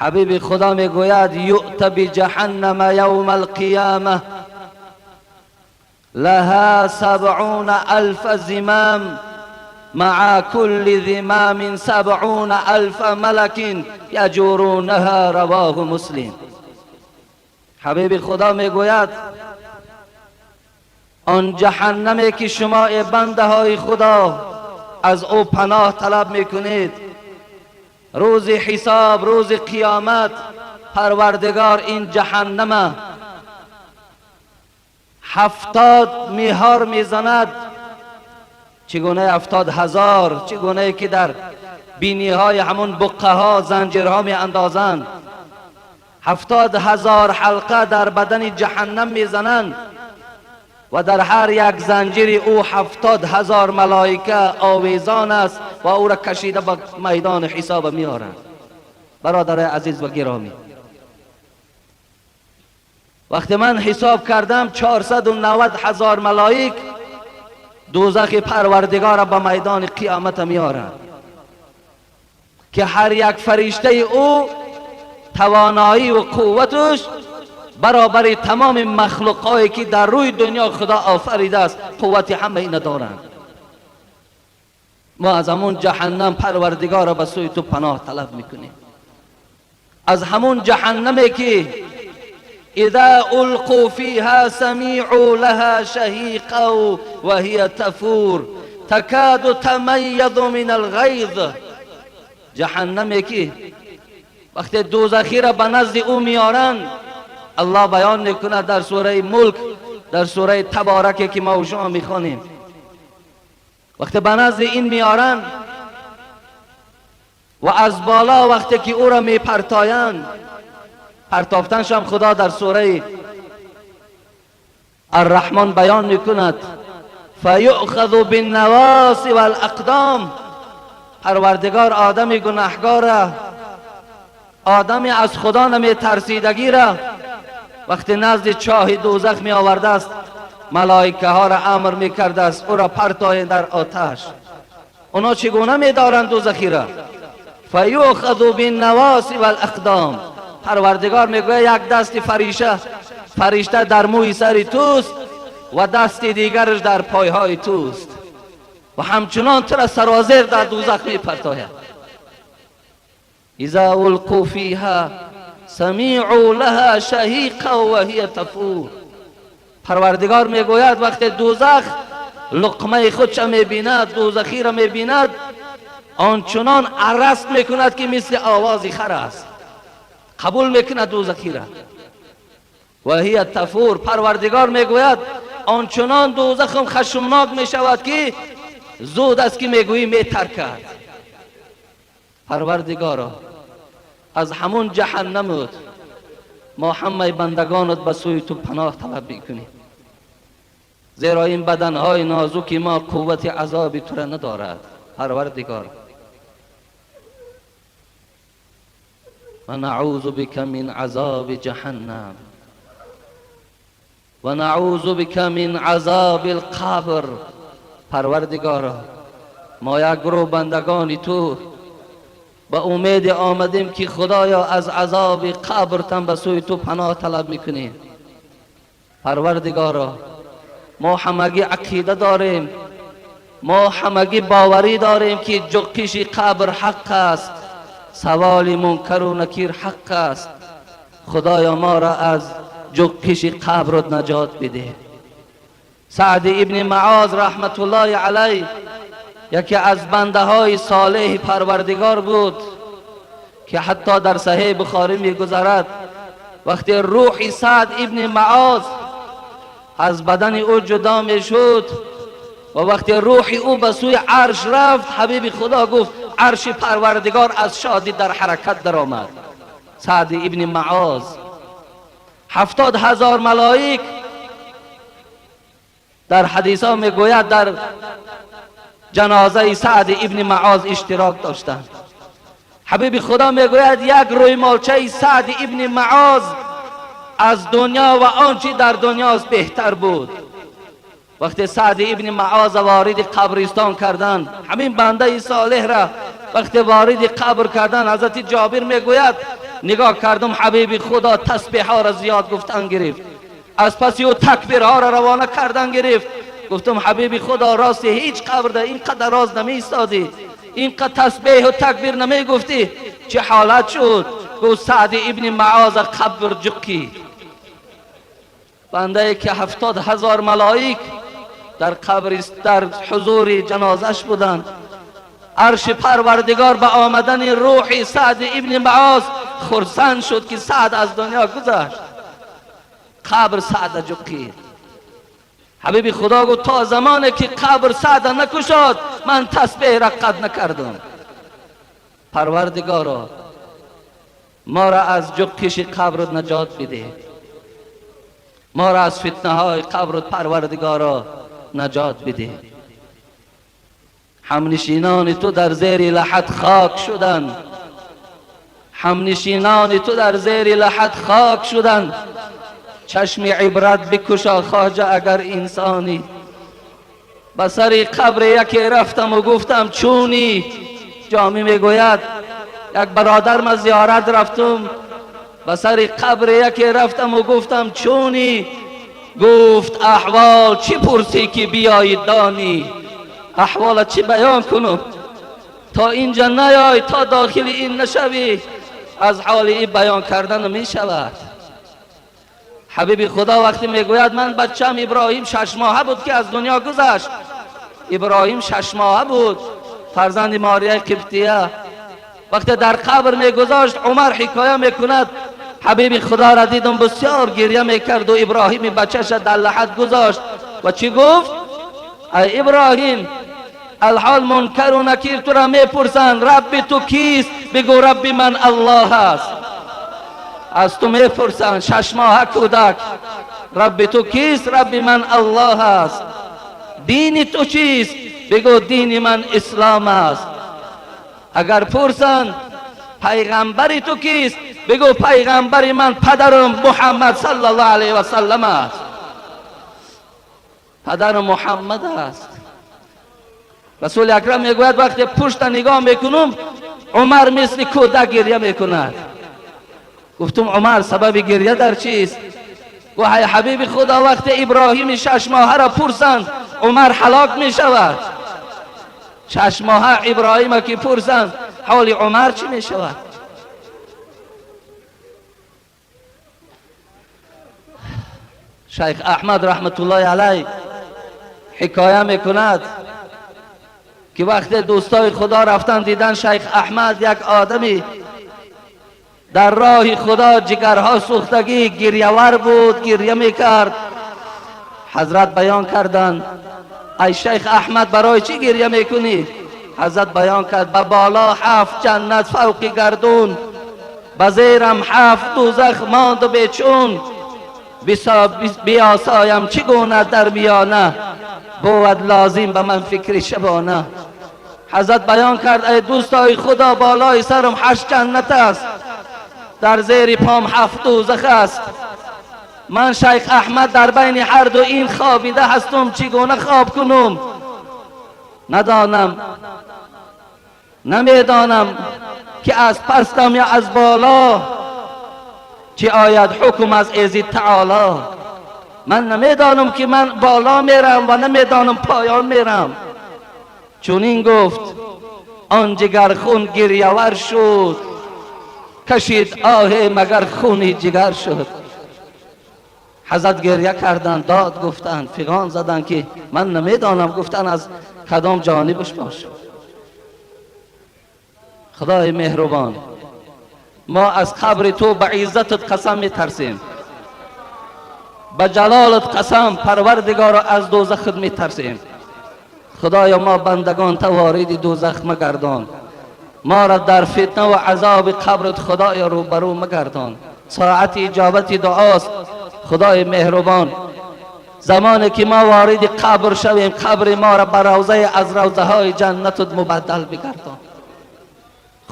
حبیب خدا میگوید یؤت بجهنم یوم القیامه لها 70,000 زمام مع كل زمام 70,000 ملک یجرونها. رواه مسلم. حبیب خدا میگوید آن جهنمی که شما ای بنده های خدا از او پناه طلب میکنید، روز حساب، روز قیامت، پروردگار این جهنم 70 میهار میزند. چگونه 70,000؟ چگونه که در بینی های همون بقه ها زنجیرها می اندازند، 70,000 حلقه در بدن جهنم میزنند و در هر یک زنجیر او 70,000 ملائکه آویزان است و او را کشیده به میدان حساب میآرند. برادر عزیز و گرامی، وقتی من حساب کردم 490,000 ملائک دوزخ پروردگار را به میدان قیامت میآرند که هر یک فرشته او توانایی و قوتش برابر تمام مخلوقایی که در روی دنیا خدا آفریده است، قوت همه اینا دارند. ما از همون جهنم پروردگار را به سوی تو پناه طلب میکنیم، از همون جهنمی که اذا القوا فيها سمعوا لها شهيقا وهي تفور تكاد تميز من الغيظ. جهنمی که وقتی دوزخی را به نزد او میارند، الله بیان میکند در سوره ملک، در سوره تبارکه که ما و شما میخوانیم، وقتی به نزد این میارند و از بالا وقتی که او را میپرتایند، پرتافتنش هم خدا در سوره الرحمن بیان میکند، فیؤخذ بالنواصی والاقدام. پروردگار آدم گناهگار را، آدمی از خدا نمی ترسیدگی را وقتی نزد چاه دوزخ می آورده است، ملائکه ها را امر می کرده است او را پرتاین در آتش. اونا چگونه می دارند دوزخی را؟ فیؤخذ بالنواصی والاقدام. پروردگار میگوید یک دست فرشته در موی سر توست و دست دیگرش در پایهای توست و همچنان تو را سرازیر در دوزخ می پرتاید. اذا القوا فيها سمعوا لها شهیقا وهي تفور. پروردگار میگوید وقتی دوزخ لقمه خودش میبیند، دوزخی را میبیند، آنچنان عرست میکند که مثل آواز خر است. قبول میکند دوزخی را. و هی تفور. پروردگار میگوید آنچنان دوزخم خشمناک میشود که زود است که میگویی میترکد. پروردگارا، از همون جهنمت ما همه بندگانت به سوی تو پناه طلب میکنیم، زیرا این بدنهای نازک ما قوت عذاب تو را ندارد. پروردگار، و نعوذ بک من عذاب جهنم و نعوذ بک من عذاب القبر. پروردگارا، ما یک گروه بندگان تو به امید آمدیم که خدایا از عذاب قبر تن به سوی تو پناه طلب میکنیم. پروردگارا، ما همگی عقیده داریم، ما همگی باوری داریم که جقش قبر حق است، سوال منکر و نکیر حق است. خدایا ما را از جقش قبر نجات بده. سعد ابن معاذ رحمت الله علیه یکی از بنده های صالح پروردگار بود که حتی در صحیح بخاری میگذرد وقتی روح سعد ابن معاذ از بدن او جدا میشد و وقتی روح او به سوی عرش رفت، حبیب خدا گفت عرش پروردگار از شادی در حرکت درآمد. سعد ابن معاذ، 70,000 ملائک در حدیث ها میگوید در جنازه سعد ابن معاذ اشتراک داشتند. حبیب خدا میگوید یک روی مالچه سعد ابن معاذ از دنیا و آنچه در دنیاست بهتر بود. وقتی سعد ابن معاذ وارد قبرستان کردند، همین بنده صالح را وقتی وارد قبر کردند، حضرت جابر میگوید نگاه کردم حبیب خدا تسبیح ها را زیاد گفتن گرفت، از پس او تکبیرها را روانه کردن گرفت. گفتم حبیب خدا راستی هیچ قبر در اینقدر راز نمی ایستادی، اینقدر تسبیح و تکبیر نمی گفتی، چه حالت شد؟ گفت سعد ابن معاذ قبر جقی، بنده که 70,000 ملائک در قبر در حضور جنازش بودند. عرش پروردگار به آمدن روح سعد ابن معاذ خرسند شد که سعد از دنیا گذشت. قبر سعد جقی. حبیب خدا گفت تا زمانی که قبر سعد نکشاد من تسبیح را قد نکردم. پروردگارا ما را از جقش قبر نجات بده، ما را از فتنه های قبر پروردگارا نجات بده. همنشینان تو در زیر لحد خاک شدند، همنشینان تو در زیر لحد خاک شدند. چشم عبرت بکشا خواجه اگر انسانی. به سر قبر یکی رفتم و گفتم چونی؟ جامی میگوید یک برادر ما زیارت رفتم، به سر قبر یکی رفتم و گفتم چونی؟ گفت احوال چی پرسی که بیایی دانی؟ احوال چی بیان کنم؟ تا اینجا نیای، تا داخل این نشوی، از حال این بیان کردن می شود. حبیب خدا وقتی میگوید من بچم ابراهیم 6 ماهه بود که از دنیا گذشت، ابراهیم 6 ماهه بود، فرزند ماریه قبطیه، وقتی در قبر میگذاشت عمر حکایه میکند حبیب خدا را دیدم بسیار گریه میکرد و ابراهیم بچه‌ش در لحد گذاشت و چی گفت؟ ای ابراهیم الحال منکر و نکیر تو را میپرسند رب تو کیست؟ بگو رب من الله است. از تو میپرسند 6 ماهه کودک رب تو کیست؟ رب من الله است. دین تو چیست؟ بگو دین من اسلام است. اگر پرسند پیغمبر تو کیست؟ بگو پیغمبر من پدرم محمد صلی الله علیه و سلم است. پدر محمد است. رسول اکرم میگوید وقتی پشت نگاه میکنم عمر مثل کودک گریه میکند. گفتم عمر سبب گریه در چیست؟ گفت ای حبیب خدا وقتی ابراهیم 6 ماهه را پرسند عمر هلاک میشود. 6 ماهه ابراهیم که پرسند حال عمر چی میشود؟ شیخ احمد رحمت الله علیه حکایه میکند که وقتی دوستای خدا رفتن دیدن شیخ احمد یک آدمی در راه خدا جگرها سوختگی گریه‌ور بود، گریه میکرد. حضرت بیان کردند ای شیخ احمد برای چی گریه میکنی؟ حضرت بیان کرد به بالا 7 جنت فوق گردون، به زیرم 7 دوزخ ماند و بیچون، بیاسایم چگونه در میانه، بود لازم به من فکر شبانه. حضرت بیان کرد ای دوستای خدا بالای سرم 8 جنت است، در زیر پام 7 دوزخ است، من شیخ احمد در بین هر دو این خوابیده هستم، چگونه خواب کنم؟ ندانم، نمیدانم که از پستم یا از بالا، چه آید حکم از ایزد تعالی. من نمیدانم که من بالا میرم و نمیدانم پایان میرم. چون این گفت آن جگر خون گریه‌ور شد، کشید آه مگر خونی جگر شد. حضرت گریه کردند، داد گفتند، فغان زدند که من نمیدانم گفتن از کدام جانبش باشم. خدای مهربان ما از قبر تو به عزتت قسم میترسیم، به جلالت قسم پروردگار از دوزخت میترسیم. خدایا ما بندگان تا وارد دوزخ مگردان، ما را در فتنه و عذاب قبرت خدایا روبرو مگردان. ساعت اجابت دعاست خدای مهربان. زمانی که ما وارد قبر شویم قبر ما را به روضه از روضه های جنتت مبدل بگردان.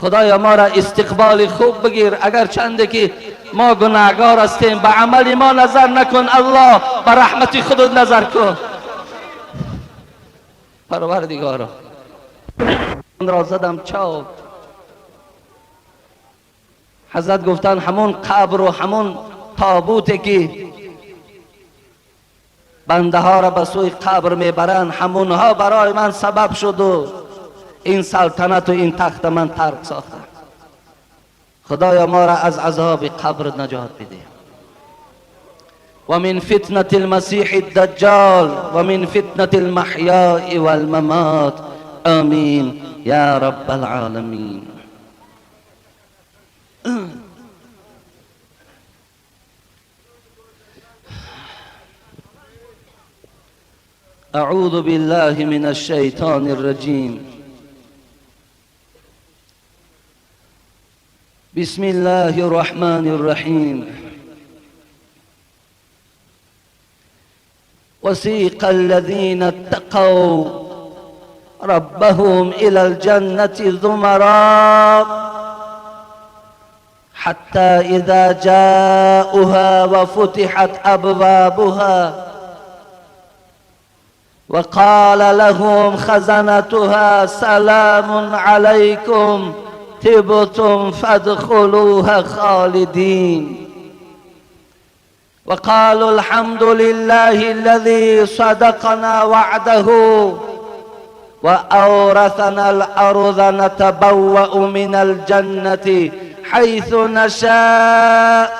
خدایا ما را استقبال خوب بگیر، اگر چنده که ما گناهگار هستیم به عمل ما نظر نکن، الله به رحمت خودت نظر کن. پروردگارا را زدم چاک. حضرت گفتن همون قبر و همون تابوتی که بنده ها را به سوی قبر میبرند، همونها برای من سبب شد و این سلطنت و این تخت من ترک ساخته. خدایا ما را از عذاب قبر نجات بده. و من فتنة المسیح الدجال و من فتنة المحیاء والممات، آمین یا رب العالمین. اعوذ بالله من الشیطان الرجیم. بسم الله الرحمن الرحیم. وسيق الذين اتقوا ربهم إلى الجنة زمرا حتى إذا جاءوها وفتحت أبوابها وقال لهم خزنتها سلام عليكم طبتم فادخلوها خالدين. وقالوا الحمد لله الذي صدقنا وعده وأورثنا الأرض نتبوأ من الجنة حيث نشاء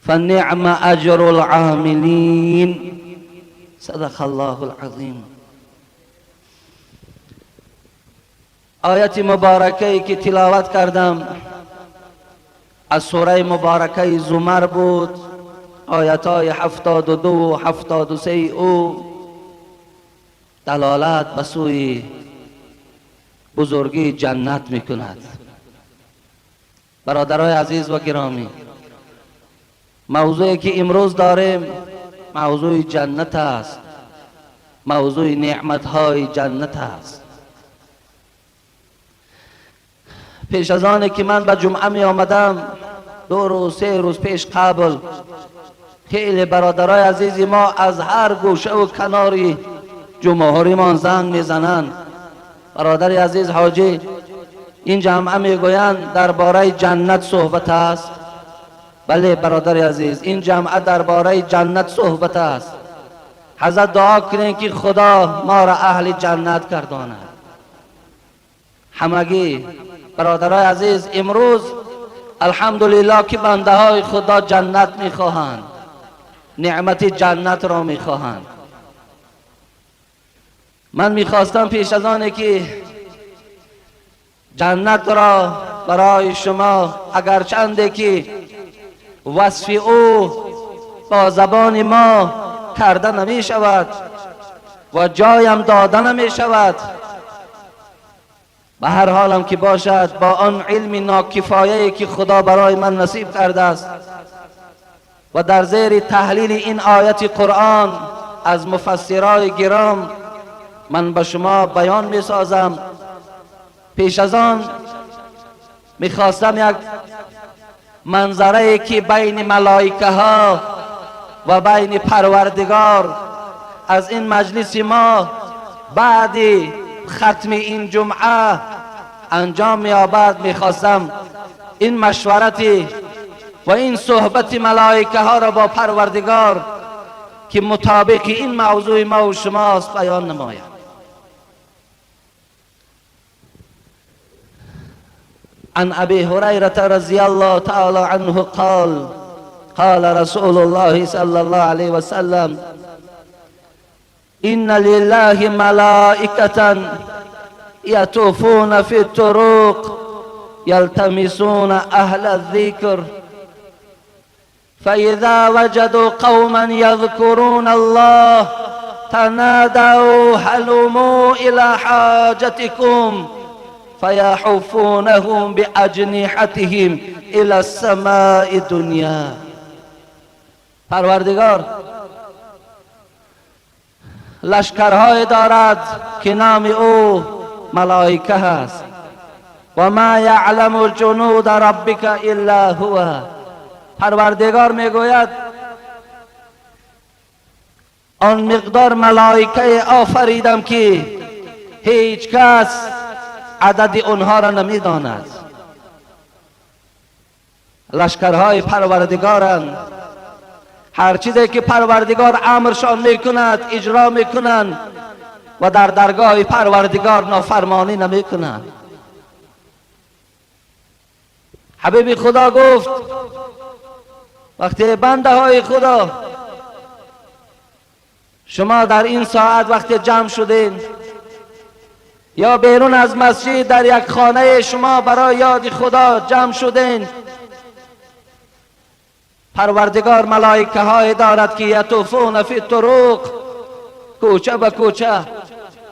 فنعم أجر العاملين. صدق الله العظيم. آیت مبارکه که تلاوت کردم از سوره مبارکه زمر بود، آیت های 72 و 73 او دلالت به سوی بزرگی جنت میکند. برادرای عزیز و گرامی، موضوعی که امروز داریم موضوع جنت است، موضوع نعمت های جنت است. پیش از آن که من به جمعه می آمدم، 2 روز 3 روز پیش قبل، خیلی برادرای عزیز ما از هر گوشه و کناری جمهوری ما زنگ میزنند. برادر عزیز حاجی، این جمعه میگویند درباره جنت صحبت است. بله برادر عزیز، این جمعه درباره جنت صحبت است. حضرت دعا کنین که خدا ما را اهل جنت گرداند. همگی برادرای عزیز، امروز الحمدلله که بنده های خدا جنت میخواهند، نعمت جنت را میخواهند. من میخواستم پیش از آن که جنت را برای شما، اگر چنده که وصف او با زبان ما کرده نمی شود و جایم داده نمی شود، به هر حالم که باشد با آن علم ناکفایه‌ای که خدا برای من نصیب کرده است و در زیر تحلیل این آیت قرآن از مفسرای گرام من به شما بیان می سازم. پیش از آن می خواستم یک منظره که بین ملائکه ها و بین پروردگار از این مجلس ما بعد ختم این جمعه انجام می‌یابد، می‌خواستم این مشورت و این صحبت ملائکه ها را با پروردگار که مطابق این موضوع ما و شماست بیان نمایم. عن ابی هریره رضی الله تعالی عنه قال قال رسول الله صلی الله علیه وسلم إن لله ملائكة يطوفون في الطرق يلتمسون أهل الذكر فإذا وجدوا قوما يذكرون الله تنادوا هلموا إلى حاجتكم فيحفونهم بأجنحتهم إلى السماء الدنيا. پروردگار لشکرهای دارد که نام او ملائکه هست. و ما یعلم جنود ربک الا هو. پروردگار میگوید آن مقدار ملائکه آفریدم که هیچ کس عدد آنها را نمیداند. لشکرهای پروردگارند. هر چیزی که پروردگار امرشان میکند اجرا میکنند و در درگاه پروردگار نافرمانی نمیکنند. حبیب خدا گفت وقتی بنده های خدا شما در این ساعت وقتی جمع شدین یا بیرون از مسجد در یک خانه شما برای یاد خدا جمع شدین، پروردگار ملائکه های دارد که یطوفون فی الطرق، کوچه به کوچه،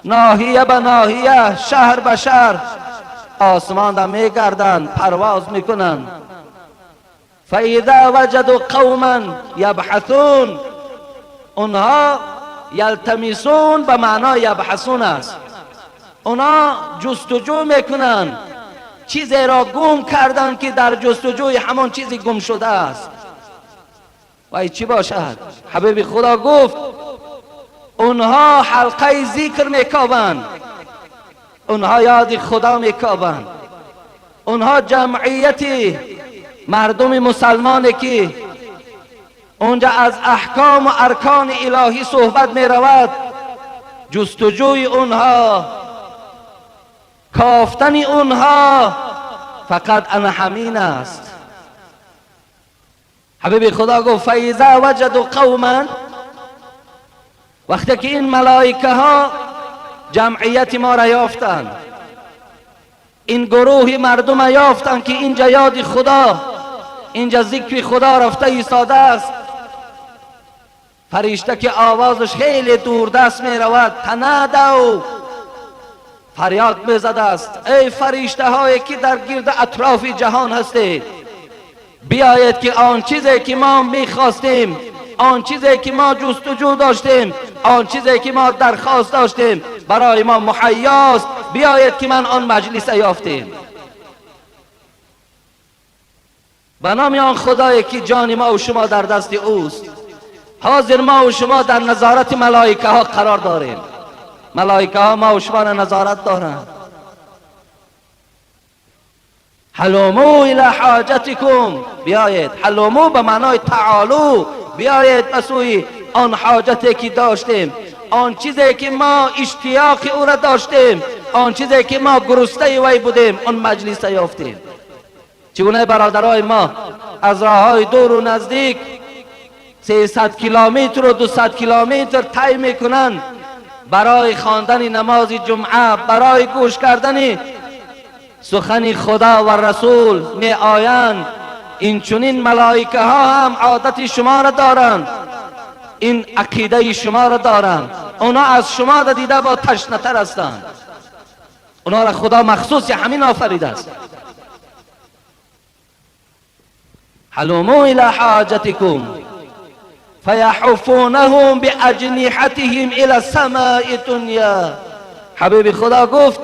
ناحیه به ناحیه، شهر به شهر، آسمان را میگردند، پرواز میکنند. فاذا وجدوا قوما یبحثون، اونها یلتمسون به معنای یبحثون است، اونا جستجو میکنند، چیزی را گم کردند که در جستجوی همان چیزی گم شده است. و ای چی باشد؟ حبیب خدا گفت اونها حلقه ذکر میکابند، اونها یاد خدا میکابند، اونها جمعیتی مردم مسلمانی که اونجا از احکام و ارکان الهی صحبت میرود، جستجوی اونها، کافتن اونها فقط انا همین است. حبیب خدا گفت فاذا وجدوا قوما، وقتی که این ملائکه ها جمعیت ما را یافتند، این گروه مردم یافتند که اینجا یاد خدا، اینجا ذکر خدا رفته ایستاده است، فرشته که آوازش خیلی دوردست می رود، تنادوا، فریاد می زده است، ای فرشته هایی که در گرد اطراف جهان هستید، بیایید که آن چیزی که ما می خواستیم، آن چیزی که ما جستجو داشتیم، آن چیزی که ما درخواست داشتیم برای ما مهیاست، بیایید که من آن مجلس یافتیم. به نام آن خدایی که جان ما و شما در دست اوست، حاضر ما و شما در نظارت ملائکه ها قرار داریم. ملائکه ها ما و شما را نظارت دارند. حلومو الی حاجتکم، بیایید، حلومو به معنای تعالو، بیایید به سوی آن حاجتی که داشتیم، آن چیزی که ما اشتیاق او را داشتیم، آن چیزی که ما گرسنه وی بودیم، آن مجلس یافتیم. چگونه برادرای ما از راههای دور و نزدیک 300 کیلومتر و 200 کیلومتر طی میکنند برای خواندن نماز جمعه، برای گوش کردن سخن خدا و رسول می آیند. این چنین ملائکه ها هم عادت شما را دارند، این عقیده شما را دارند، اونا از شما را دیده با تشنه تر هستند. اونا را خدا مخصوص همین آفریده است. حلوموا الى حاجتكم فیحفونهم باجنحتهم الى السماء الدنیا. حبیب خدا گفت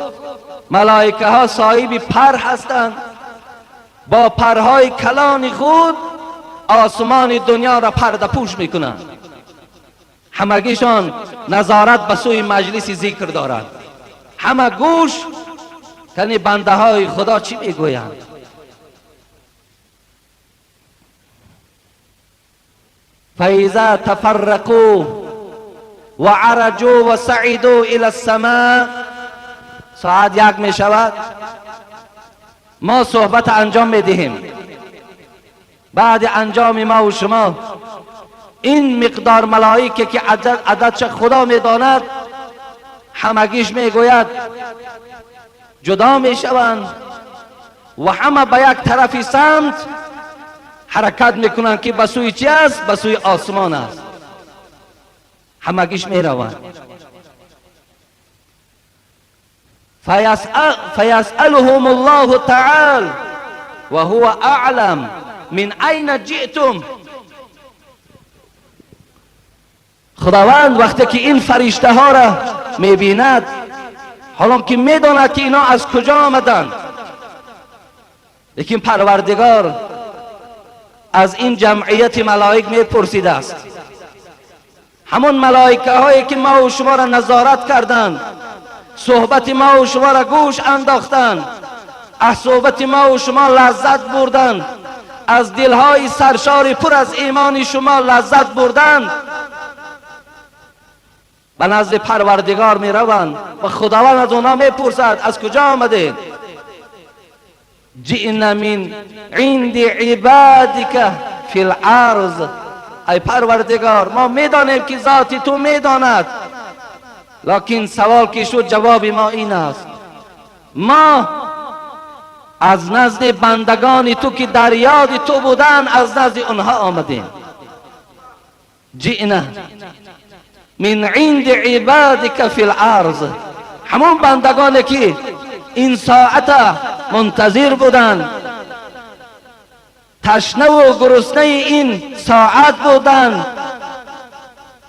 ملائکه ها صاحب پر هستند، با پرهای کلان خود آسمان دنیا را پرده پوش میکنند. همگیشان نظارت به سوی مجلس ذکر دارند، همه گوش کنی بنده های خدا چی میگویند. فاذا تفرقوا وعرجوا وصعدوا الى السماء، ساعت 1 می شود، ما صحبت انجام می دهیم. بعد انجام ما و شما این مقدار ملائکه که عددش خدا می داند، همگیش می گوید جدا می شوند و همه به یک طرف سمت حرکت میکنند که به سوی چی است؟ به سوی آسمان است. همگیش می روند. فیسألهم الله تعالی و هو اعلم من این جئتم. خداوند وقتی که این فرشته ها را میبیند، حالا که میداند که اینا از کجا آمدند، لیکن پروردگار از این جمعیت ملائک میپرسیده است. همون ملائکه هایی که ما و شما را نظارت کردند، صحبت ما و شما را گوش انداختند، از صحبت ما و شما لذت بردند، از دلهای سرشار پر از ایمان شما لذت بردند، به نزد پروردگار می روند و خداوند از آنها می پرسد از کجا آمدید؟ جئنا من عند عبادك فی الارض. ای پروردگار، ما میدانیم که ذات تو میداند، لکن سوال که شد جواب ما این است: ما از نزد بندگان تو که در یاد تو بودند از نزد آنها آمدیم. جئنا من عند عبادك فی الارض. همون بندگانی که این ساعت منتظر بودند، تشنه و گرسنه این ساعت بودند،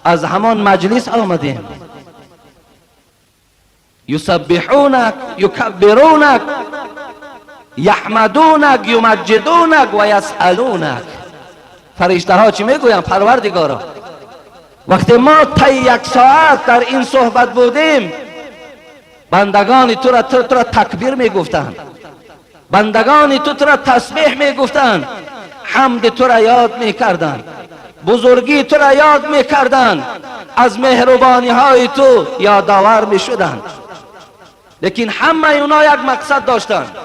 از همان مجلس آمدیم. یسبحونک، یکبرونک، یحمدونک، یمجدونک و یسألونک. فرشته ها چی میگویند؟ پروردگارا، وقتی ما طی یک ساعت در این صحبت بودیم، بندگان تو را تو را تکبیر میگفتند، بندگان تو را تسبیح میگفتند، حمد تو را یاد میکردند، بزرگی تو را یاد میکردند، از مهربانی های تو یادآور میشدند. لیکن همه اونا یک مقصد داشتند.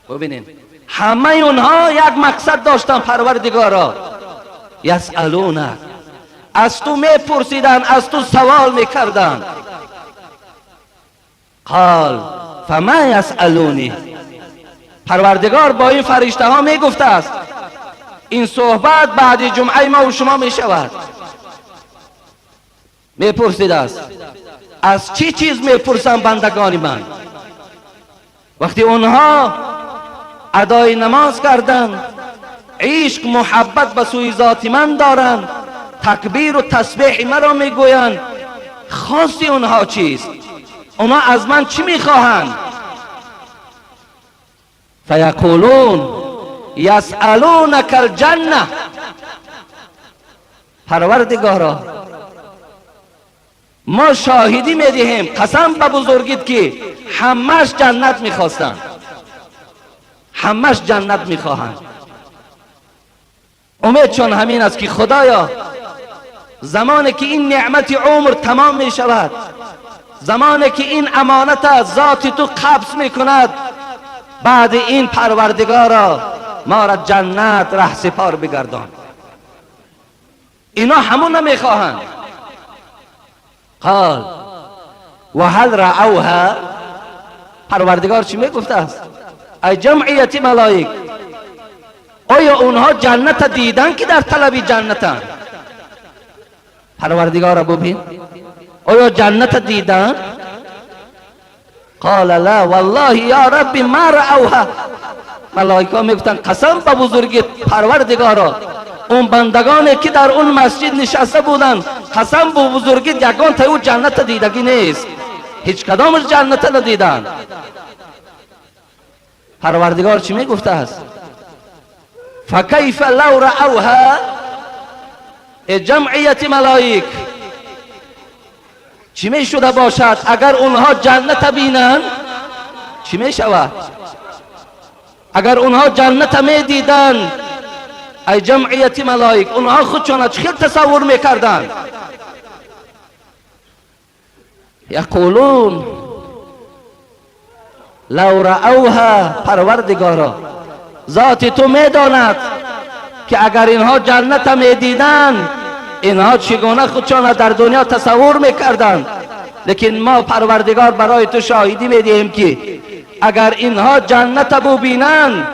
ببینین، همه اونها یک مقصد داشتند. پروردگارا، یسألونک، از تو میپرسیدند، از تو سوال میکردند. قال فما یسألونی. پروردگار با این فرشته ها میگفته است، این صحبت بعد جمعه ما و شما میشود. میپرسید است از چی چیز میپرسن بندگان من؟ وقتی اونها ادای نماز کردند، عشق محبت به سوی ذات من دارند، تکبیر و تسبیح مرا میگویند، خواست اونها چیست؟ اونها از من چی میخواهند؟ فیقولون یسألونک الجنه. پروردگارا، ما شاهدی میدهیم، قسم به بزرگیت که همش جنت میخواستند، همش جنت میخواهند. امیدشان همین است که خدایا، زمانی که این نعمت عمر تمام می شود، زمانی که این امانت از ذات تو قبض می کند، بعد این پروردگارا ما را جنت ره سپار بگردان. اینا همون نمیخواهند. قال و هل رأوها. پروردگار چی میگفته است؟ ای جمعیت ملائک، آیا اونها جنت دیدن که در طلب جنتند؟ پروردگار ببین، آیا جنت دیدن؟ قال لا والله یا رب ما رأوها. ملائکه میگفتن قسم به بزرگی پروردگارا، اون بندگانی که در اون مسجد نشسته بودند، قسم به بزرگی یگان تا او جنت دیدگی نیست، هیچ کدامش جنت ندیدن. پروردگار چی میگفته است؟ فکیف لو رأوها. ای جمعیت ملائک، چی می شده باشد اگر اونها جنت بینند؟ چی می شود اگر اونها جنت می دیدند؟ ای جمعیت ملائک، اونها خودشان چه تصور میکردند؟ یقولون لو رأوها. پروردگارا، ذات تو میداند که اگر اینها جنت میدیدند، اینها چگونه خودشان در دنیا تصور میکردند. لیکن ما پروردگار برای تو شاهدی میدهیم که اگر اینها جنت ببینند،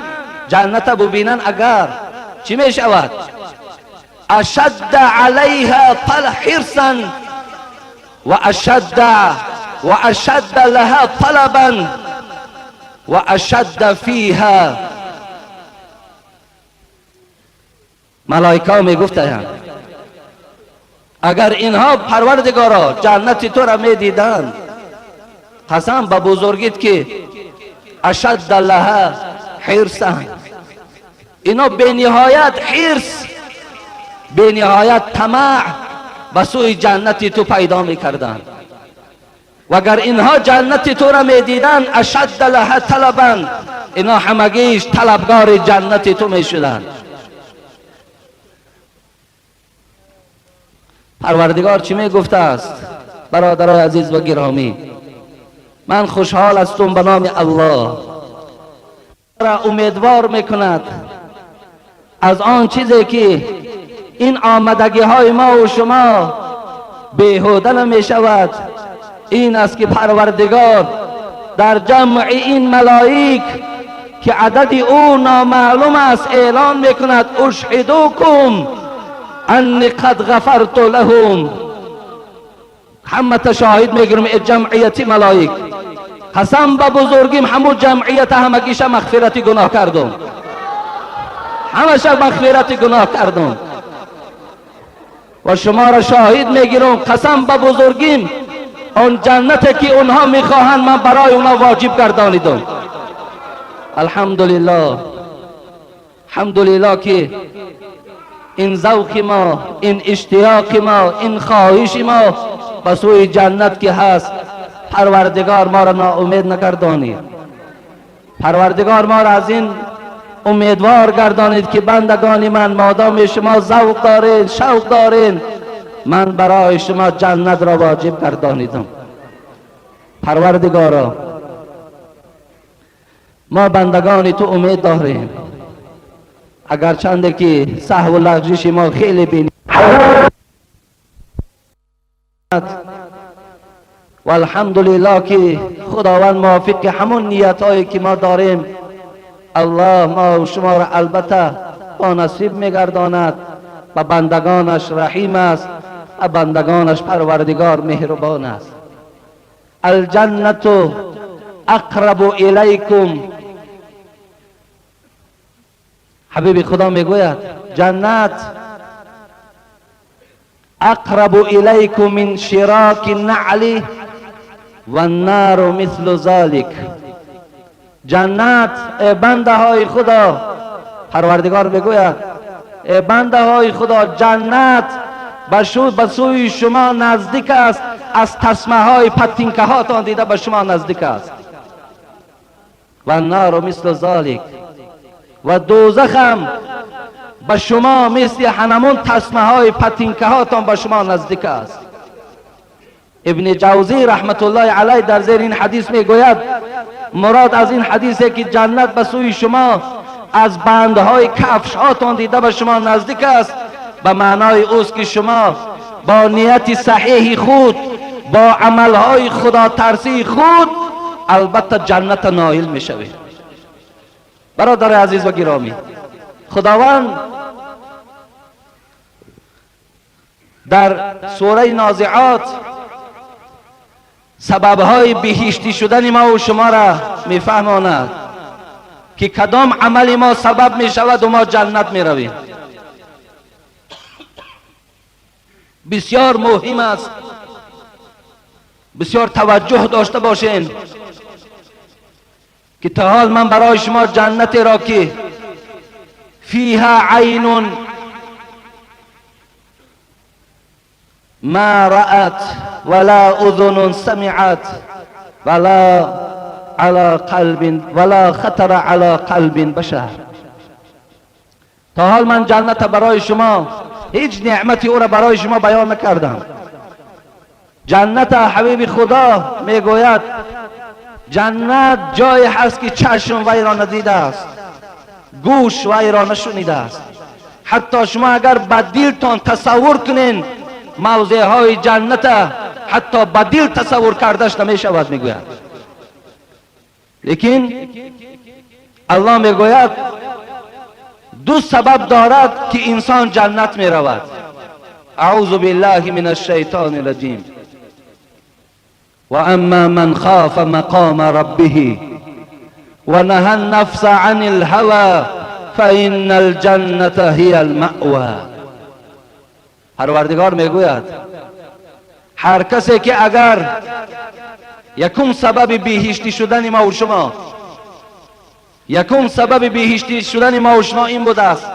جنت ببینند، اگر چی میشود؟ اشد علیها حرصا و اشد لها طلبا و اشد فیها. ملائکه میگفتند اگر اینها پروردگارا جنت تو را میدیدند، قسم به بزرگیت که اشد لها حرصا، اینا بنهایت حرص، بنهایت طمع به سوی جنت تو پیدا میکردند. و اگر اینها جنت تو را میدیدند، اشد لها طلبا. اینا همگیش طلبگار جنت تو میشدند. پروردگار چی می گفته است؟ برادرای عزیز و گرامی، من خوشحال هستم به نام الله را امیدوار میکند از آن چیزی که این آمدگی های ما و شما بیهوده نمی شود. این است که پروردگار در جمع این ملائک که عدد او نامعلوم است اعلان میکند اشهدوکم انی قد غفرت لهم. همه شاهد میگیرم جمعیت ملائک، قسم به بزرگیم همون جمعیت همگیش مغفرت گناه کردم، همش مغفرت گناه کردم و شما را شاهد میگیرم. قسم به بزرگیم آن جنت که اونها میخواهند من برای اونها واجب گردانیدم. الحمدلله، الحمدلله که این ذوق ما، این اشتیاق ما، این خواهش ما به سوی جنت که هست، پروردگار ما را ناامید نگردانید. پروردگار ما را از این امیدوار گردانید که بندگان من، مادام شما ذوق دارین، شوق دارین، من برای شما جنت را واجب گردانیدم. پروردگارا، ما بندگان تو امید داریم، اگرچند که سهو و لغزش ما خیلی بین و الحمدلله که خداوند موافق همون نیت هایی که ما داریم، الله ما و شما را البته با نصیب میگرداند. و بندگانش رحیم است و بندگانش پروردگار مهربان است. الجنت اقرب الیکم، حبیب خدا میگوید جنت اقرب الیکم من شراک النعل و النار مثل ذلک. جنت ای بنده های خدا، پروردگار میگوید ای بنده های خدا، جنت به سوی شما نزدیک است، از تسمه های پتینکه هاتان دیده به شما نزدیک است. و النار مثل ذلک، و دوزخ هم به شما مثل هنمون تسمه های پتینکه هاتان به شما نزدیک است. ابن جوزی رحمت الله علیه در زیر این حدیث میگوید مراد از این حدیثه که جنت به سوی شما از بندهای کفش هاتان دیده به شما نزدیک است، به معنای اوست که شما با نیت صحیح خود، با عملهای خدا ترسی خود، البته جنت نایل میشوید. برادر عزیز و گرامی، خداوند در سوره نازعات سببهای بهشتی شدن ما و شما را میفهماند که کدام عمل ما سبب میشود و ما جنت میرویم. بسیار مهم است، بسیار توجه داشته باشین که تا حال من برای شما جنت را که فیها عین ما رأت ولا اذن سمعت ولا على قلب ولا خطر على قلب بشر. تا حال من جنت برای شما هیچ نعمتی او را برای شما بیان نکردم. جنت حبیب خدا میگوید جنت جایی هست که چشم وی را ندیده است، گوش وی را نشنیده است. حتی شما اگر به دلتان تصور کنین موضع های جنت، حتی به دل تصور کردش نمی شود، میگوید. لیکن الله میگوید دو سبب دارد که انسان جنت می رود. اعوذ بالله من الشیطان الرجیم. و اما من خاف مقام ربه و نهى النفس عن الهوى فإن الجنة هي المأوى. پروردگار میگوید هر کسی که اگر یکم سبب بهشتی شدن ما و شما، یکم سبب بهشتی شدن ما و شما این بوده است،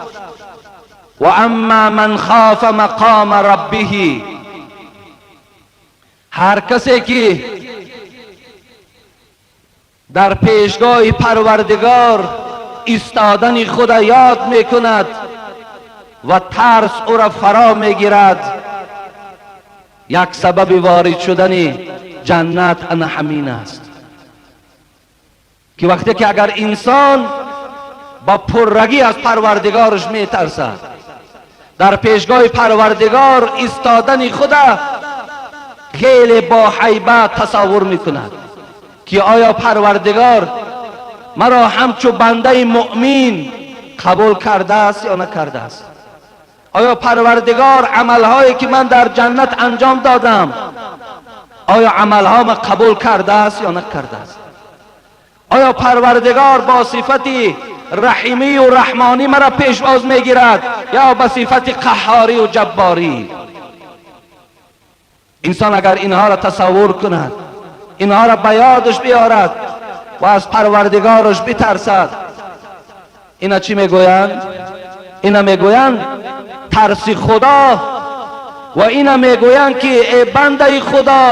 و اما من خاف مقام ربه، هر کسی که дар пешгоҳи Парвардигор истодани худа ёд мекунад ва тарс ӯро фаро мегирад, як сабаби ворид шудани ҷаннат ана ҳамин аст ки вақте ки агар инсон ба пуррагӣ аз Парвардигораш метарсад, дар пешгоҳи Парвардигор истодани худа хеле бо ҳайбат тасаввур мекунад ки оё Парвардигор маро ҳамчу бандаи муъмин қабул кардааст ё накардааст, оё Парвардигор амалҳое ки ман дар ҷаннат анҷом додам, оё амалҳома қабул кардааст ё накардааст, оё Парвардигор бо сифати раҳимию раҳмонӣ маро пешвоз мегирад ё ба сифати қаҳҳорию ҷабборӣ. Инсон агар инҳоро тасаввур кунад, инҳоро ба ёдаш биёрад ва аз Парвардигораш битарсад, ина чӣ мегӯянд? Ина мегӯянд тарси Худо, ва ина мегӯянд ки э бандаи Худо,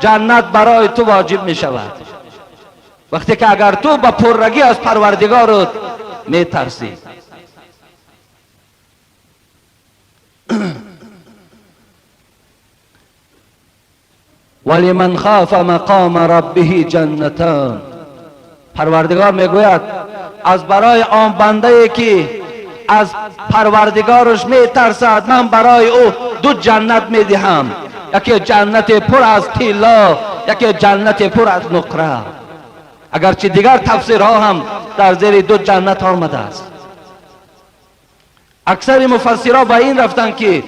ҷаннат барои ту воҷиб мешавад вақте ки агар ту ба пуррагӣ аз Парвардигорат метарсӣ. ولمن خاف مقام ربه جنتان. پروردگار میگوید از برای آن بنده که از پروردگارش میترسد من برای او دو جنت میدهم، یکی جنت پر از طلا، یکی جنت پر از نقره. اگرچه دیگر تفسیرها هم در زیر دو جنت آمده است. اکثر مفسرها به این رفتند که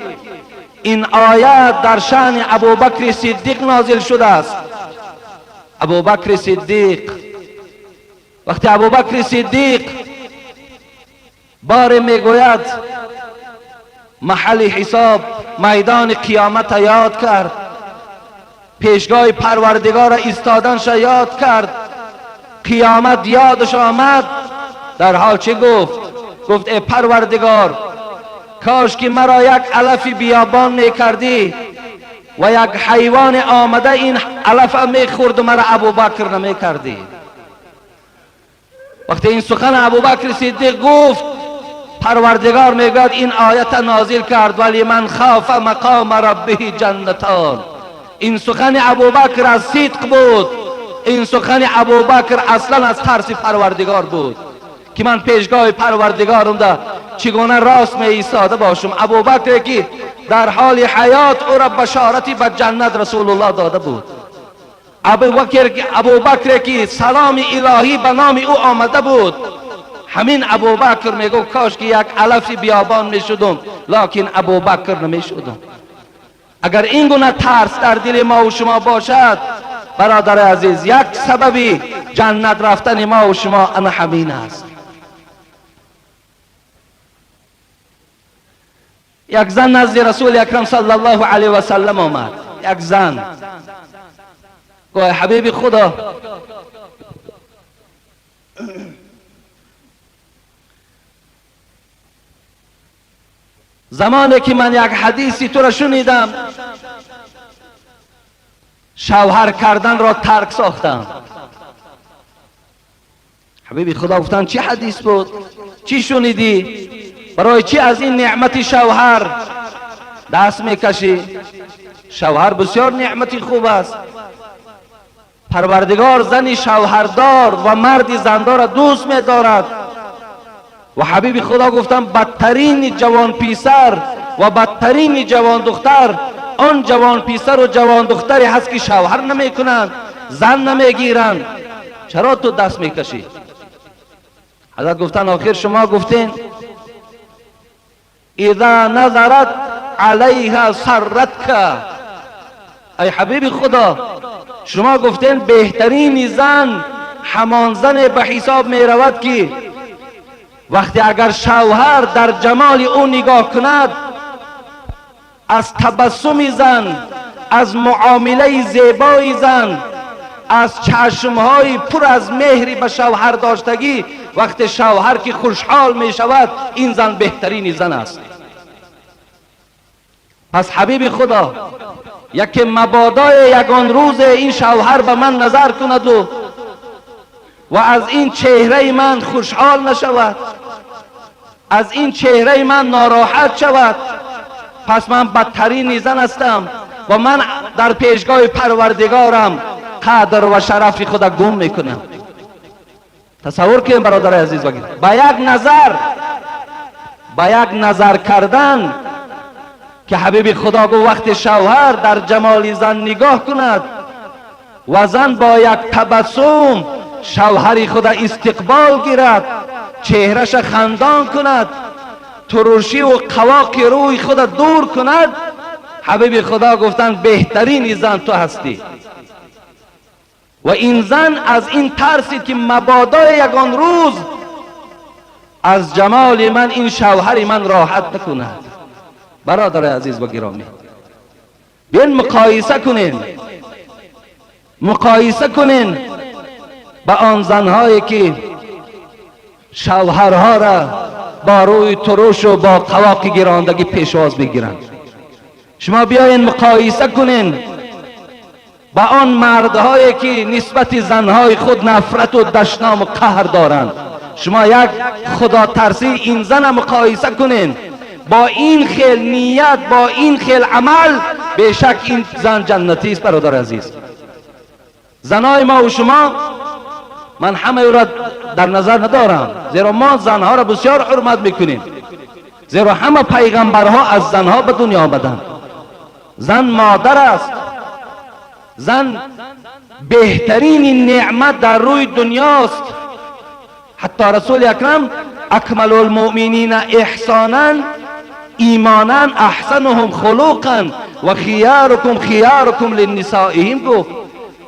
این آیت در شأن ابوبکر صدیق نازل شده است. ابوبکر صدیق، وقتی ابوبکر صدیق بار میگوید محل حساب میدان قیامت یاد کرد، پیشگاه پروردگار ایستادنش یاد کرد، قیامت یادش آمد، در حال چه گفت؟ گفت ای پروردگار، کاش که مرا یک علف بیابان میکردی و یک حیوان آمده این علف میخورد و مرا ابوبکر نمیکردی. وقتی این سخن ابوبکر صدیق گفت، پروردگار میگوید این آیت نازل کرد ولی من خاف مقام ربه جنتان. این سخن ابوبکر از صدق بود، این سخن ابوبکر اصلا از ترس پروردگار بود که من پیشگاه پروردگارم ده چگونه راست می ایستاده باشم. ابوبکر که در حال حیات او را بشارتی به جنت رسول الله داده بود، ابوبکر که سلام الهی به نام او آمده بود، همین ابوبکر میگو کاش که یک علف بیابان میشدم، لکن ابوبکر نمیشدم. اگر این گونه ترس در دل ما و شما باشد، برادر عزیز، یک سببی جنت رفتن ما و شما انا همین است. یک زن نزد رسول اکرم صلی الله علیه و سلم آمد. یک زن گفت حبیب خدا، زمانی که من یک حدیثی تو را شنیدم شوهر کردن را ترک ساختم. حبیب خدا گفتن چی حدیث بود؟ چی شنیدی؟ برای چی از این نعمت شوهر دست میکشی؟ شوهر بسیار نعمتی خوب است. پروردگار زن شوهردار و مرد زندار را دوست می‌دارد. و حبیب خدا گفتم بدترین جوان پیسر و بدترین جوان دختر آن جوان پیسر و جوان دختری هست که شوهر نمیکنند، زن نمیگیرند. چرا تو دست میکشی؟ حضرت گفتن آخر شما گفتین اذا نظرت علیها سرتک. ای حبیب خدا، شما گفتین بهترین زن همان زن به حساب می رود که وقتی اگر شوهر در جمال او نگاه کند، از تبسم زن، از معامله زیبای زن، از چشمهای پر از مهری به شوهر داشتگی، وقتی شوهر که خوشحال می شود، این زن بهترین زن است. پس حبیب خدا، یکی مبادای یگان روز این شوهر به من نظر کند و و از این چهره من خوشحال نشود، از این چهره من ناراحت شود، پس من بدترین زن هستم و من در پیشگاه پروردگارم قدر و شرف خود گم میکنم. تصور کنیم برادر عزیز، بگید با یک نظر، با یک نظر کردن که حبیب خدا گفت وقت شوهر در جمال زن نگاه کند و زن با یک تبسم شوهر خود استقبال گیرد، چهرش خندان کند، ترشی و قواق روی خود دور کند، حبیب خدا گفتند بهترین زن تو هستی. و این زن از این ترسید که مبادا یگان روز از جمال من این شوهر من راحت نکند. برادر عزیز و گرامی، بیاین مقایسه کنین، مقایسه کنین با آن زنهایی که شوهرها را با روی ترش و با قواق گیراندگی پیشواز میگیرند. شما بیاین مقایسه کنین با آن مردهایی که نسبت زنهای خود نفرت و دشنام و قهر دارند. شما یک خدا ترسی این زن مقایسه کنین با این خیل نیت، با این خیل عمل، بیشک این زن جنتی است. برادر عزیز، زنای ما و شما، من همه او را در نظر ندارم، زیرا ما زنها را بسیار حرمت میکنیم، زیرا همه پیغمبرها از زنها به دنیا آمدند. زن مادر است، زن بهترین نعمت در روی دنیاست. حتی رسول اکرم اکمل المؤمنین احسانا ایمانا احسنهم خلقا و خیارکم خیارکم لنسائهم گفت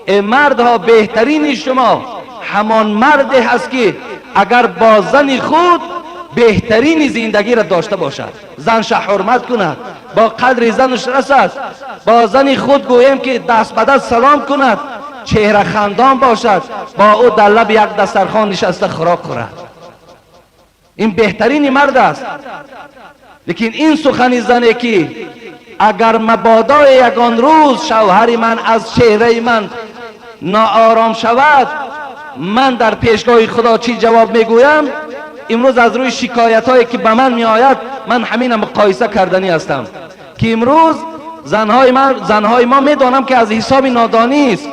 ای مردها، بهترین شما همان مردی هست که اگر با زن خود بهترین زندگی را داشته باشد، زنش حرمت کند، با قدر زنش رسد، با زن خود گویم که دست به دست سلام کند، چهره خندان باشد، با او در لب یک دسترخوان نشسته خوراک خورد، این بهترین مرد است. لیکن این سخن زنه که اگر مبادای یگان روز شوهر من از چهره من ناآرام شود، من در پیشگاه خدا چی جواب میگویم؟ امروز از روی شکایت هایی که به من می آید، من همین مقایسه کردنی هستم که امروز زنهای ما میدانم که از حساب نادانی است،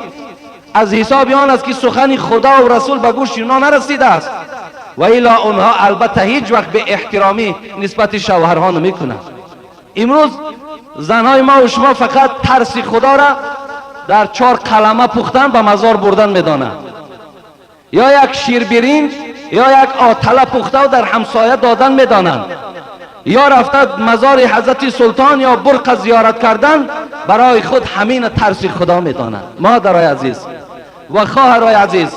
از حساب آن است که سخن خدا و رسول به گوش اینا نرسیده است و الا اونها البته هیچ وقت به احترامی نسبت شوهرها نمیکنند. امروز زنهای ما و شما فقط ترس خدا را در 4 قلمه پختن به مزار بردن میدانند، یا یک شیر برنج یا یک آتله پخته و در همسایه دادن میدانند، یا رفته مزار حضرت سلطان یا برق زیارت کردن، برای خود همین ترس خدا میدانند. مادرای عزیز و خواهرای عزیز،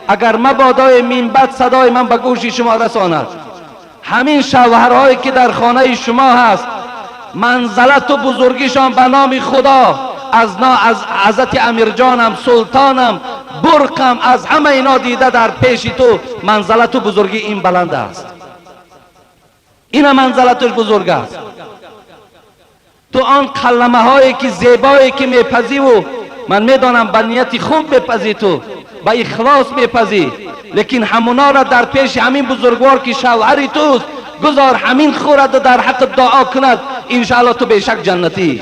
اگر مبادای منبت صدای من به گوش شما رساند، همین شوهرهایی که در خانه شما هست، منزلت و بزرگیشان به نام خدا از حضرت امیرجانم، سلطانم، برقم، از همه اینا دیده در پیش تو منزلت و بزرگی این بلند است، این منزلتش بزرگ است. تو آن کلمه هایی که زیبایی که میپزی و من میدانم به نیت خوب میپزی، تو به اخلاص میپزی، لیکن همونا را در پیش همین بزرگوار که شوهری توست گذار همین خورد و در حق دعا کند، انشاءالله تو بیشک جنتی.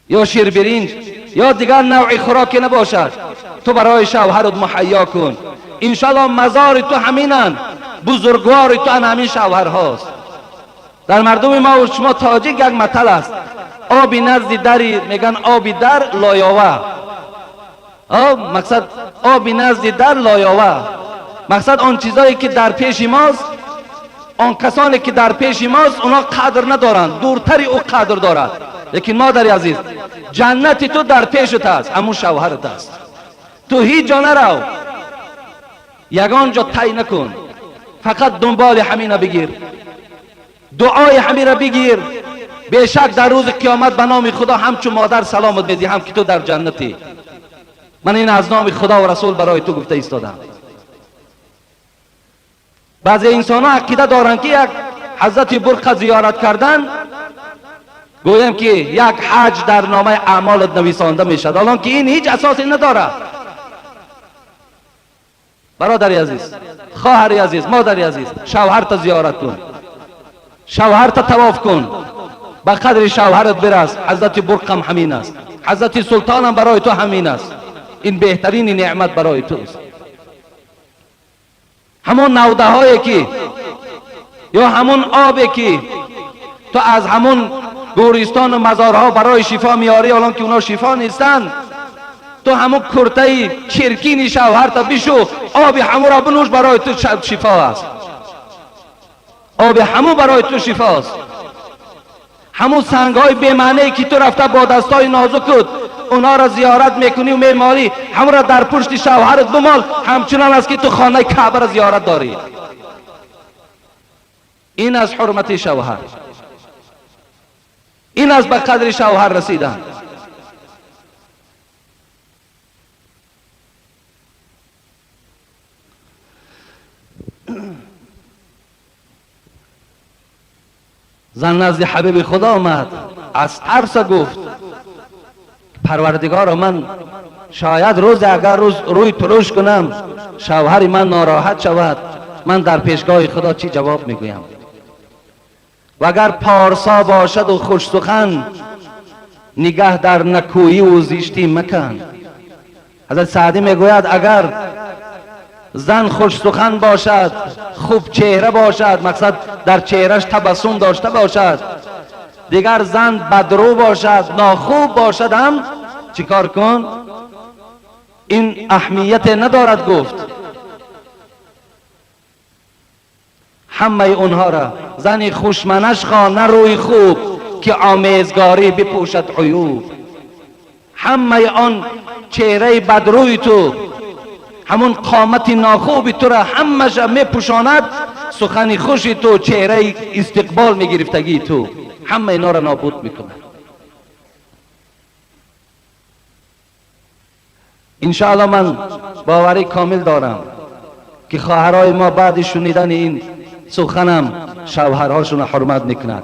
یا شیر برنج یا دیگر نوع خوراکی نباشد، تو برای شوهرت مهیا کن، انشاءالله مزار تو همینن، بزرگوار تو همین شوهر هاست. در مردم ما و شما تاجیک یک متل است، آبی نزد دری میگن آبی در لایاوه، آب مقصد آبی نزد در لایاوه، مقصد آن چیزایی که در پیش ماست، آن کسانی که در پیش ماست اونا قدر ندارند، دورتری او قدر دارد. لیکن مادر عزیز، جنت تو در پیشت است، همون شوهرت است، تو هیچ جا نرو، یگان جا طی نکن، فقط دنبال همین بگیر، دعای همین را بگیر، بیشک در روز قیامت به نام خدا همچون مادر سلامت میدی، هم که تو در جنتی. من این از نام خدا و رسول برای تو گفته ایستادم. بعضی انسان ها عقیده دارند که یک حضرت برقه زیارت کردن گویم که یک حج در نامه اعمالت نویسانده میشد، الان که این هیچ اساسی ندارد. برادر عزیز، خواهر عزیز، مادر عزیز، شوهرت زیارت کن، شوهرت طواف کن، به قدر شوهرت برس. حضرت برقم همین است، حضرت سلطانم برای تو همین است. این بهترین نعمت برای توست. همون نوده هایی که یا همون آبی که تو از همون گورستان و مزارها برای شفا میاری، الان که اونا شفا نیستن، تو همون کرته چرکین شوهرت بشو، آب همون را بنوش، برای تو شفا است. آب همون برای تو شفا است. همون سنگ های بی‌معنی که تو رفته با دستای نازکت اونا را زیارت میکنی و میمالی، همون را در پشت شوهرت بمال، همچنان است که تو خانه کعبه را زیارت داری. این از حرمت شوهر، این از به قدر شوهر رسیدن. زن نزد حبیب خدا آمد، از ترس گفت پروردگار من شاید روز اگر روز روی ترش کنم شوهر من ناراحت شود، من در پیشگاه خدا چی جواب میگویم؟ و اگر پارسا باشد و خوش سخن، نگه در نکویی و زشتی مکن. حضرت سعدی میگوید اگر زن خوش سخن باشد، خوب چهره باشد، مقصد در چهرهش تبسم داشته باشد، دیگر زن بدرو باشد، ناخوب باشد هم چیکار کن؟ این اهمیت ندارد. گفت همه اونها را زن خوشمنش خواه نه روی خوب، که آمیزگاری بپوشد عیوب. همه آن چهره بدروی تو، همون قامت ناخوب تو را همش میپوشاند سخن خوش تو، چهره استقبال میگرفتگی تو، همه اینا را نابود میکنه. انشاءالله من باوری کامل دارم که خواهرای ما بعد شنیدن این سخنم شوهرهاشون حرمت میکنند.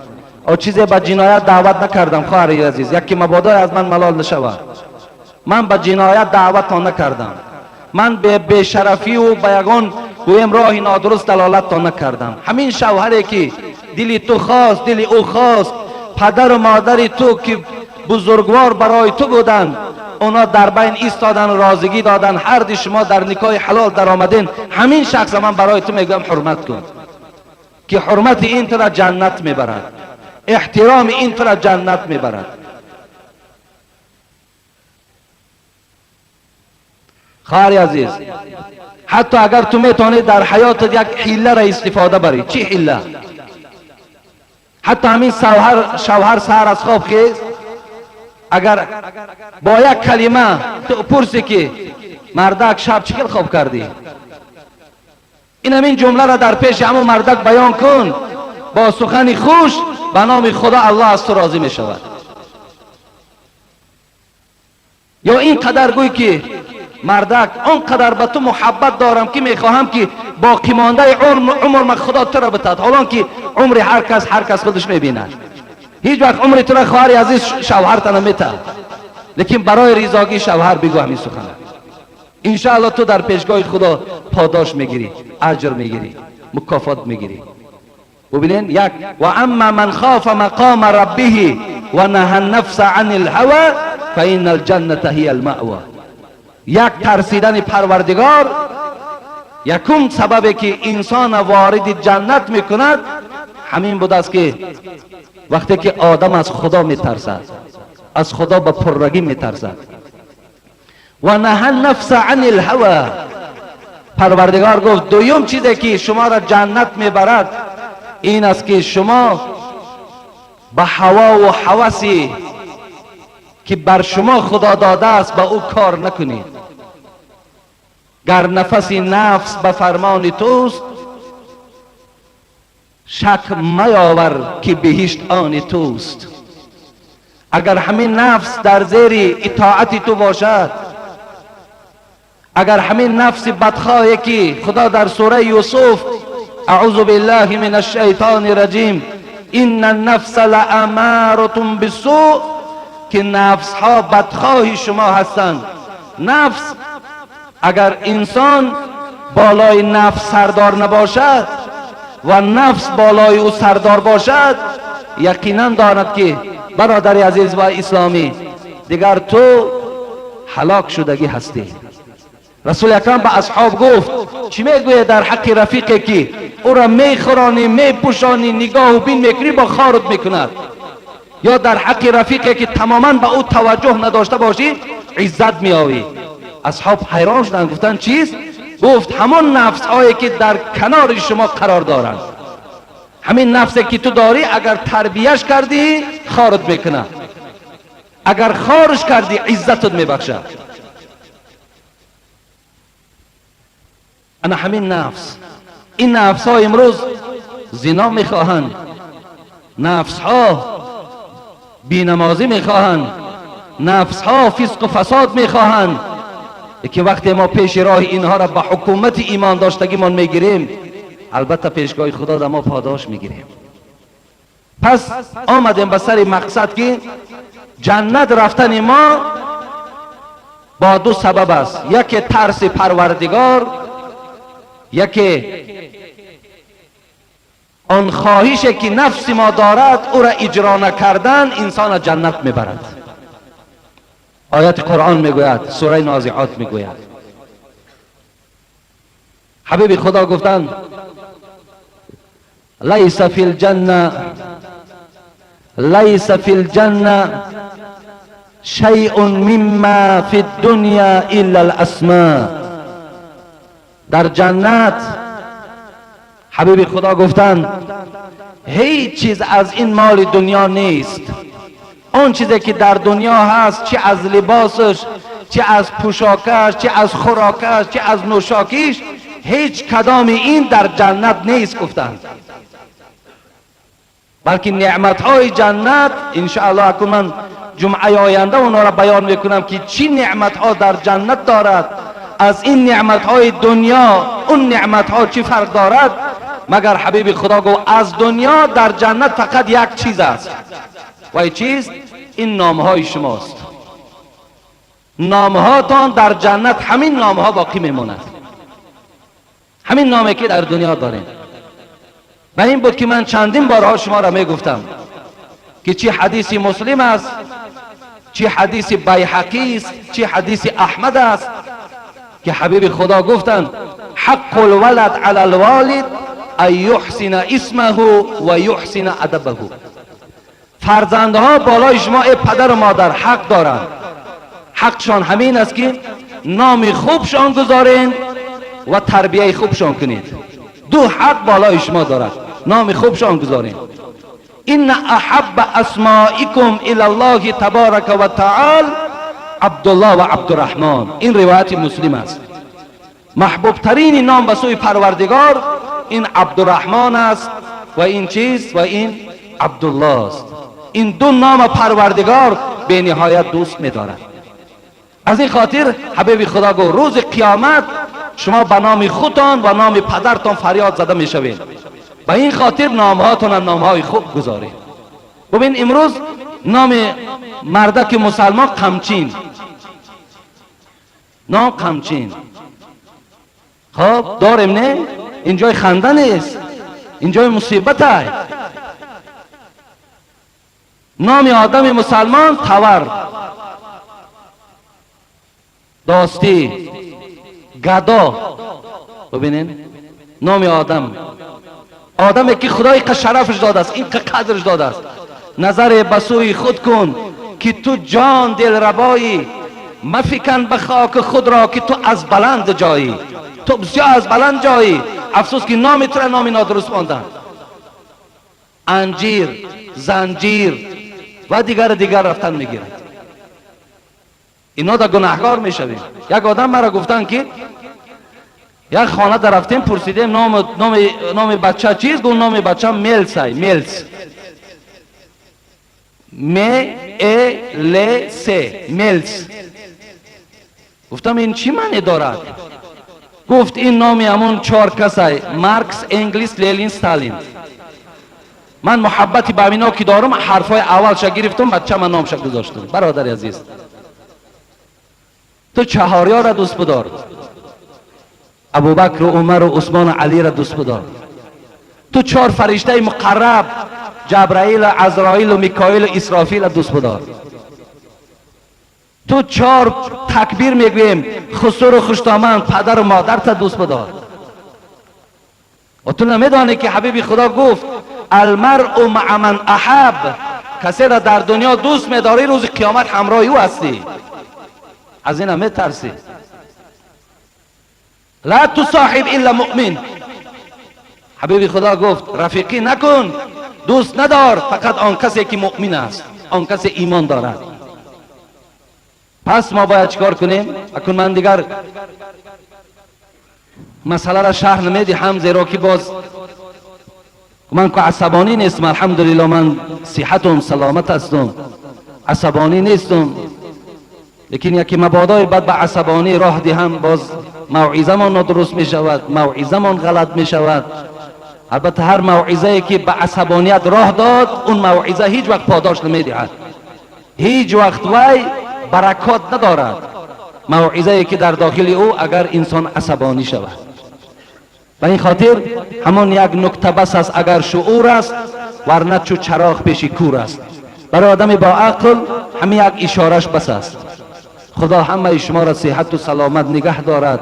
او چیزی به جنایت دعوت نکردم خواهر عزیز، یکی مبادا از من ملال نشود. من به جنایت دعوت نکردم، من به بیشرفی و به یگان گویم راه نادرست دلالت تا نکردم. همین شوهری که دل تو خواست، دل او خواست، پدر و مادر تو که بزرگوار برای تو بودند، اونا در بین ایستادن و راضگی دادن، هر دی شما در نکاح حلال در آمدین، همین شخص من برای تو میگم حرمت کن، که حرمت این تو را جنت میبرد، احترام این تو را جنت میبرد. خواهر عزیز، حتی اگر تو میتونی در حیاتت یک حیله را استفاده بری. چی حیله؟ حتی همین شوهر سحر از خواب خیز، اگر با یک کلمه تو پرسی که مردک شب چی خواب کردی، این همین جمله را در پیش همون مردک بیان کن با سخن خوش، به نام خدا الله از تو راضی می شود. یا این قدر گوی که مردک آنقدر به تو محبت دارم که میخواهم که باقی مانده عمر من خدا تو را بتد. حالان که عمر هر کس خودش میبیند، هیچ وقت عمر تو را خواهر عزیز شوهر نمیتد، لیکن برای رضاگی شوهر بگو همین سخن. انشاءالله تو در پیشگاه خدا پاداش میگیری، اجر میگیری، مکافات میگیری. ببینین یک و اما من خاف مقام ربه و نهى النفس عن الهوى فإن الجنة هي المأوى. یک ترسیدن پروردگار یکم سببی که انسان وارد جنت میکند همین بود است که وقتی که آدم از خدا میترسد، از خدا به پررگی میترسد. و نهى النفس عن الهوى، پروردگار گفت دویم چیزی که شما را جنت میبرد این است که شما به هوا و هوسی که بر شما خدا داده است به او کار نکنید. گر نفس نفس به فرمان توست، شک میاور که بهشت آن توست. اگر همین نفس در زیر اطاعت تو باشد، اگر همین نفس بدخواهی که خدا در سوره یوسف اعوذ بالله من الشیطان الرجیم ان النفس لاماره بالسوء، که نفس ها بدخواه شما هستند. نفس اگر انسان بالای نفس سردار نباشد و نفس بالای او سردار باشد، یقینا داند که برادر عزیز و اسلامی دیگر تو هلاک شدگی هستی. رسول اکرم به اصحاب گفت چی میگوید در حق رفیقی که او را میخورانی، میپوشانی، نگاه و بین میکنی، با خارت میکند، یا در حق رفیقی که تماما به او توجه نداشته باشی عزت میآوی. اصحاب حیران شدند، گفتند چیست؟ گفت همون نفس هایی که در کنار شما قرار دارند، همین نفسی که تو داری اگر تربیهش کردی خارت میکنه، اگر خارش کردی عزتت میبخشد. انا همین نفس، این نفس ها امروز زنا میخواهند، نفس ها بینمازی میخواهند، نفس ها فسق و فساد میخواهند. که وقتی ما پیش راه اینها را به حکومت ایمان داشتگیمان میگیریم، البته پیشگاه خدا در ما پاداش میگیریم. پس آمدیم به سر مقصد که جنت رفتن ما با دو سبب است، یکی ترس پروردگار، یکی آن خواهش که نفس ما دارد او را اجرا نکردن انسان جنت میبرد. آیت قرآن میگوید، سوره نازعات میگوید، حبیب خدا گفتند لیس فی الجنه، لیس فی الجنه شیء مما فی الدنیا الا الاسماء. در جنت حبیب خدا گفتند هیچ چیز از این مال دنیا نیست. آن چیزی که در دنیا هست، چه از لباسش، چه از پوشاکش، چه از خوراکش، چه از نوشاکیش، هیچ کدام این در جنت نیست گفتند، بلکه نعمتهای جنت انشاءالله اکنون من جمعه آینده اونا را بیان میکنم که چی نعمتها در جنت دارد، از این نعمتهای دنیا اون نعمتها چی فرق دارد. مگر حبیب خدا گفت از دنیا در جنت فقط یک چیز است، و این چیز این نامهای شماست. نامهاتان در جنت همین نامها باقی میماند، همین نامی که در دنیا داریم. و این بود که من چندین بارها شما را میگفتم که چی حدیث مسلم است، چی حدیث بیهقی است، چی حدیث احمد است، که حبیب خدا گفتند حق الولد علی الوالد ان یحسن اسمه و یحسن ادبه. فرزندها بالای شما ای پدر و مادر حق دارند، حقشان همین است که نام خوبشان گذارین و تربیه خوبشان کنید. دو حق بالای شما دارد، نام خوبشان گذارین. ان احب اسمائکم الی الله تبارک و تعالی عبدالله و عبدالرحمن. این روایت مسلم است. محبوب ترین نام به سوی پروردگار این عبدالرحمن است و این چیز و این عبدالله است. این دو نام پروردگار به نهایت دوست می‌دارد. از این خاطر حبیب خدا گفت روز قیامت شما به نام خودتان و نام پدرتان فریاد زده میشوید. به این خاطر نامهاتان نامهای خوب گذارید. ببین امروز نام مردک مسلمان قمچین، نام قمچین، خب داریم نه؟ اینجای خنده نیست، اینجای مصیبت است. نام آدم مسلمان تور، داستی، گدا. ببینین نام آدم، آدمی که خدای که شرفش داده است، این که قدرش داده است. نظر به سوی خود کن که تو جان دل ربایی، مفکن به خاک خود را که تو از بلند جایی. تو بسیار از بلند جایی، افسوس که نام تو را نام نادرست ماندن. انجیر، زنجیر و دیگر دیگر رفتن میگیرند. اینا در گناهکار میشویم. یک آدم مرا گفتن که یک خانه در رفتیم پرسیدیم نام نام نام بچه چیست؟ گفت نام بچه میلس ای، میلس، م ا ل س، میلس. گفتم این چی معنی دارد؟ گفت این نام همون چهار کس ای، مارکس، انگلیس، لنین، ستالین. من محبتی به اینا که دارم حرفای اولش گرفتم، بچه من نامش گذاشتم. برادر عزیز، تو چهاریا را دوست بدار، Абубакр ва Умар ва Усмон ва Алиро дӯст бидор. Ту чор фариштаи муқарраб, Ҷабраил, Азроил, Микоил, Исрофил дӯст бидор. Ту чор такбир мегӯем, хусуру хуштоман, падару модарта дӯст бидор. Ва ту намедонӣ, ки ҳабиби Худо гуфт: «Алмаръу маъа ман аҳаб». Касеро дар дунё дӯст медорӣ, рӯзи қиёмат ҳамроҳи ӯ ҳастӣ. Аз ина метарсӣ. Ла тусоҳиб илла муъмин. Ҳабиби Худо гуфт: рафиқӣ накун, дӯст надор, фақат он касе ки муъмин аст, он касе имон дорад. Пас мо бояд чикор кунем? Акун ман дигар масъаларо шарҳ намедиҳам, зеро ки боз ман ку асабонӣ нестам. Алҳамдулилло, ман сиҳатум, саломат ҳастум, асабонӣ нестум. Лекин яке мабодои бад ба асабонӣ роҳ диҳам, боз мавъизамон нодуруст мешавад, мавъизамон ғалат мешавад. Албатта, ҳар мавъизае ки ба асабоният роҳ дод, он мавъиза ҳеҷ вақт подош намедиҳад, ҳеҷ вақт вай баракот надорад, мавъизае ки дар дохили ӯ агар инсон асабонӣ шавад. Ба ин хотир ҳамон як нукта бас аст, агар шуур аст, варна чу чароғ пеши кур аст. Барои одами бо ақл ҳамин як ишораш бас аст. Худо ҳамаи шуморо сиҳату саломат нигаҳ дорад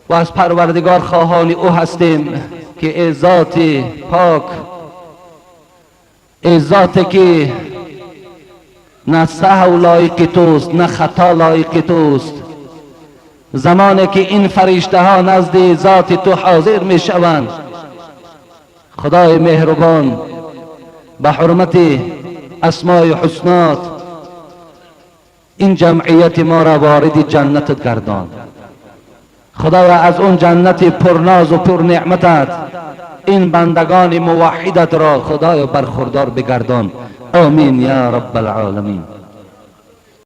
ва аз Парвардигор хоҳони ӯ ҳастем, ки э зоти пок, э зоте ки на саҳв лоиқи туст, на хато лоиқи туст, замоне ки ин фариштаҳо назди зоти ту ҳозир мешаванд, Худои меҳрубон, ба ҳурмати асмои ҳуснот ин ҷамъияти моро вориди ҷаннатат гардон. Худоя, аз он ҷаннати пурнозу пурнеъматат ин бандагони муваҳҳидатро, Худоё, бархурдор бигардон. Омин я раббалъоламин.